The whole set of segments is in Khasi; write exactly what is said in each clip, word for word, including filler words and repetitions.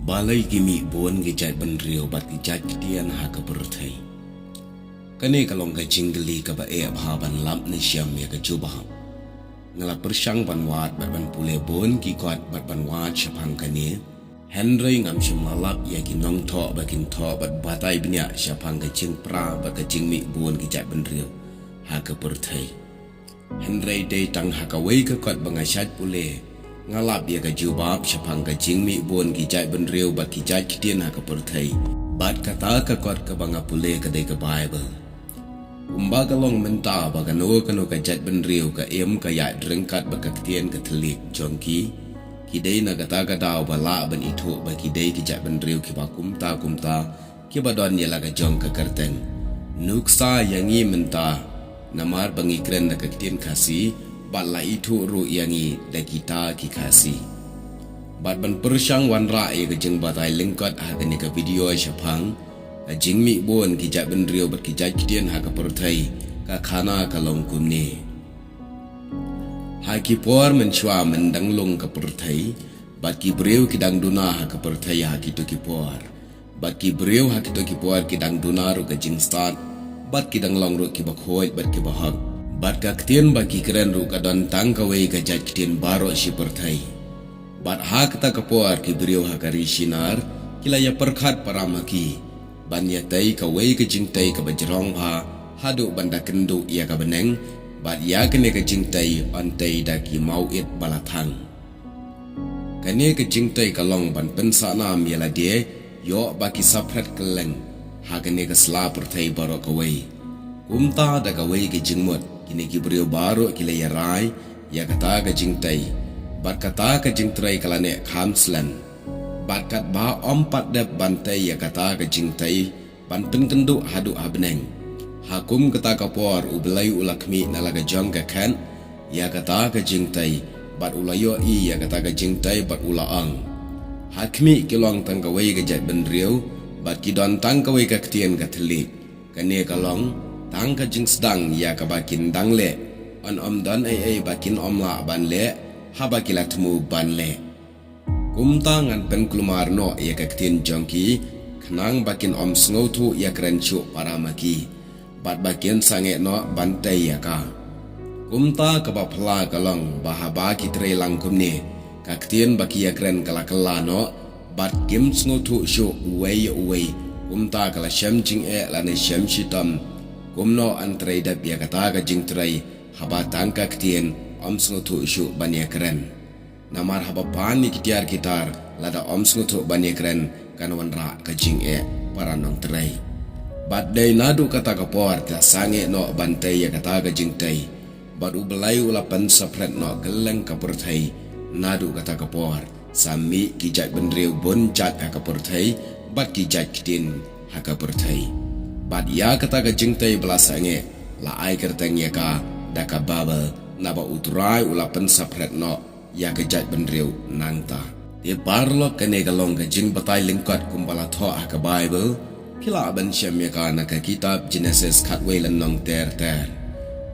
Balei ki mih bun ki jait bynriew bad ki jait ktien ha ka pyrthei? Kane ka long ka jingkylli kaba eh bha ban lap ne shem ïa ka jubab. Nga la pyrshang ban wad bad ban pule bun ki kot bad ban wad shaphang kane. Hynrei ngam shym la lap ïa ki nongthoh ba kin thoh bad batai bniah shaphang ka jingpra bad ka jingmih bun ki jait bynriew ha ka pyrthei. Hynrei dei tang ha kawei ka kot ba nga shait pule, nga lap ïa ka jubab shaphang ka jingmih bun ki jait bynriew bad ki jait ktien ha ka pyrthei. Bad kata ka kot kaba nga pule ka dei ka Baibl. Kumba ka long mynta ba kano kano ka jait bynriew ka im ka ïaid ryngkat bad ka ktien ka thylliej jong ki, ki dei na kata ka daw ba lah ban ithuh ba ki dei ki jait bynriew kiba kumta kumta, kiba don ïa la ka jong ka kyrteng. Nuksa ïa ngi mynta, namar ba ngi kren da ka ktien Khasi, bad la ithuh ruh ïa ngi da kita ki Khasi. Bad ban pyrshang wanrah ïa ka jingbatai lyngkot ha kane ka video shaphang ka jingmih bun ki jait bynriew bad ki jait ktien ha ka pyrthei, ka khana ka long kumne. Ha ki por mynshuwa myndang lung ka pyrthei, bad ki briew ki dang duna ha ka pyrthei ha kito ki por. Bad ki briew ha kito ki por ki dang duna ruh ka jingstad, bad ki dang long ruh kiba khuid bad kiba hok. Bad ka ktien ba ki kren ruh ka don tang kawei ka jait ktien baroh shi pyrthei. Bad ha kata ka por ki briew ha ka ri Shinar ki la ïa pyrkhat para ma ki ban ïa tei kawei ka jingtei kaba jrong bha haduh ban da kynduh ïa ka bneng, bad ïa kane ka jingtei yn tei da ki mawit ba la thang. Kane ka jingtei ka long ban pynsahnam ïa lade, ïoh ba ki saphriang kylleng ha kane ka sla pyrthei baroh kawei. Kumta da kawei ka jingmut kine ki briew baroh ki la ïa rai ïa kata ka jingtei. Bad kata ka jingtrei ka la neh kham slem. Bad katba ym pat dep ban tei ïa kata ka jingtei ban pynkynduh haduh ha bneng, ha kum kata ka por U Blei u la khmih na la ka jong ka khet ïa kata ka jingtei, bad u la ïohi ïa kata ka jingtei bad u la ong, ha khmih ki long tang kawei ka jait bynriew, bad ki don tang kawei ka ktien ka thylliej. Kane ka long tang ka jingsdang ïa kaba kin dang leh, yn ym don ei ei ba kin ym lah ban leh haba ki la thmu ban leh. Kumta ngan pynkulmar noh ïa ka ktien jong ki, khnang ba kin ym sngewthuh ïakren shuh para ma ki, bad ba kin sangeh noh ban tei ïa ka. Kumta kaba phylla ka long ba haba ki trei lang kumne, ka ktien ba ki ïakren ka la kylla noh, bad kim sngewthuh shuh uwei ïa uwei. Kumta ka la shem jingeh lane shem shitom. Kumno yn trei dep ïa kata ka jingtrei haba tang ka ktien ym sngewthuh shuh ban ïakren? Namar haba pan ïa ki tiar ki tar lada ym sngewthuh ban ïakren, kan wanrah ka jingeh para nongtrei. Bad dei naduh kata ka por ki la sangeh noh ban tei ïa kata ka jingtei. Bad U Blei u la pynsaphriang noh kylleng ka pyrthei. Naduh kata ka por sa mih ki jait bynriew bun jait ha ka pyrthei, bad ki jait ktien ha ka pyrthei. Bad ïa kata ka jingtei ba la sangeh la ai kyrteng ïa ka da ka Babel, naba U Trai u la pynsaphriang noh ïa ka jait bynriew nangta. Te paralok, kane ka long ka jingbatai lyngkot kumba la thoh ha ka Baibl. Phi lah ban shem ïa ka na ka kitab Jenesis khatwei lynnong ter ter.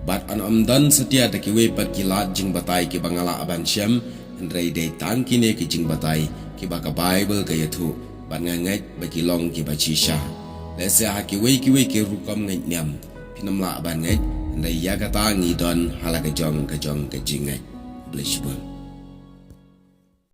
Bad yn ym don satia da kiwei pat ki lad jingbatai kiba nga lah ban shem, hynrei dei tang kine ki jingbatai kiba ka Baibl ka ïathuh, bad nga ngeit ba ki long kiba shisha. Lehse ha kiwei kiwei ki rukom ngeit niam phin ym lah ban ngeit, hynrei ïa kata ngi don ha la ka jong ka jong ka jingngeit. Khublei shibun.